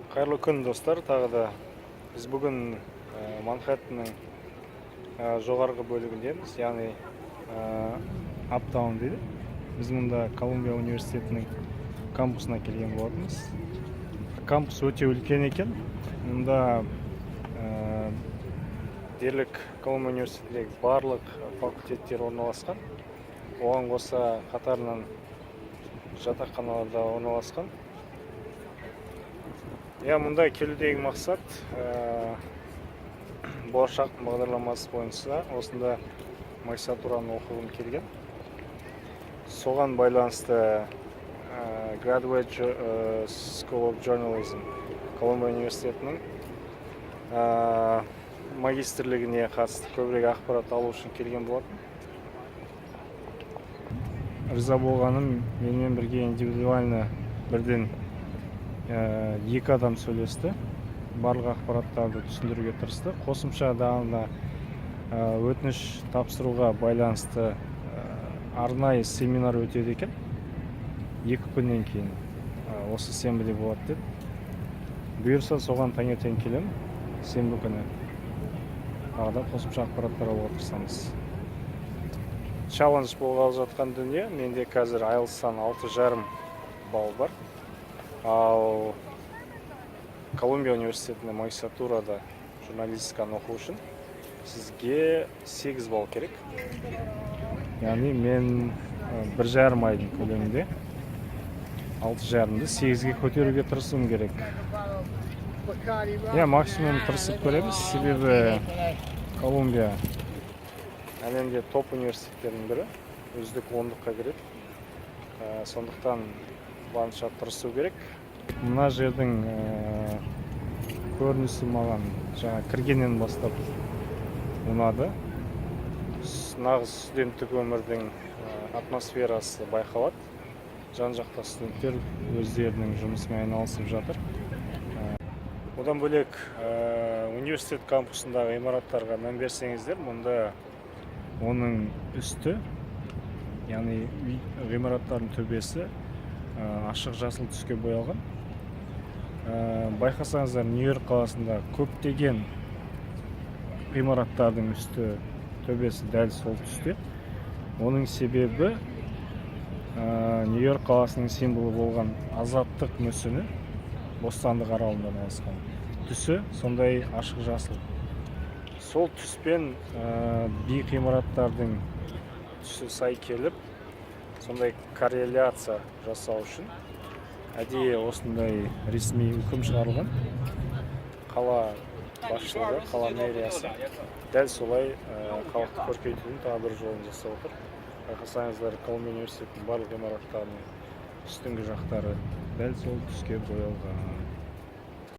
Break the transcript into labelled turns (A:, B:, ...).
A: Қайырлы күн, достар! Тағы да біз бүгін Манхэттеннің жоғарғы бөлігіндеміз, яғни Аптаун дейді. Біз мұнда Колумбия университетінің кампусына келген болатынбыз. Кампус өте үлкен екен. Мұнда дерлік Колумбия университетіндегі барлық факультеттер орналасқан, оған қоса қатарынан жатақханалар да орналасқан. Иә, мұнда келудегі мақсат Болашақ бағдарламасы бойынша осында магистратураны оқығым келген. Соған байланысты Graduate School of Journalism, Колумбия университетінің магистрлігіне қатысты көбірек ақпарат алу үшін келген болатын. Риза болғаным, менімен бірге индивидуально бірден екі адам сөйлесті, барлық ақпараттарды түсіндіруге тырысты. Қосымша да өтініш тапсыруға байланысты арнайы семинар өтеді екен 2 күннен кейін, осы сенбіде болады деді. Бұйырса, соған таңертең келемін сенбі күні, тағы да қосымша ақпараттар алуға тырысамыз. Challenge болғалы жатқан дүние: менде қазір IELTS-тан 6,5 балл бар, ал Колумбия университетінде магистратурада журналистиканы оқу үшін сізге 8 балл керек. Яғни мен 1,5 айдың көлемінде 6,5-ды 8-ге көтеруге тырысуым керек. Иә, максимум тырысып көреміз, себебі Колумбия әлемде топ университеттердің бірі, үздік ондыққа кіреді. Сондықтан барынша тырысу керек. Мына жердің көрінісі маған жаңа кіргеннен бастап ұнады. Нағыз студенттік өмірдің атмосферасы байқалады. Жан жақта студенттер өздерінің жұмысымен айналысып жатыр. Одан бөлек университет кампусындағы ғимараттарға мән берсеңіздер, мұнда оның үсті, яғни ғимараттардың төбесі ашық жасыл түске боялған. Байқасаңыздар, Нью Йорк қаласында көптеген ғимараттардың үсті, төбесі дәл сол түсте. Оның себебі Нью Йорк қаласының символы болған азаттық мүсіні Бостандық аралында орналасқан, түсі сондай ашық жасыл. Сол түспен биік ғимараттардың түсі сай келіп, сондай корреляция жасау үшін әдейі осындай ресми үкім шығарылған. Қала басшылығы, қала мэриясы дәл солай халықты көркейтудің тағы бір жолын жасап отыр. Байқасаңыздар, Колумбия университетінің барлық ғимараттарының үстіңгі жақтары дәл сол түске боялған.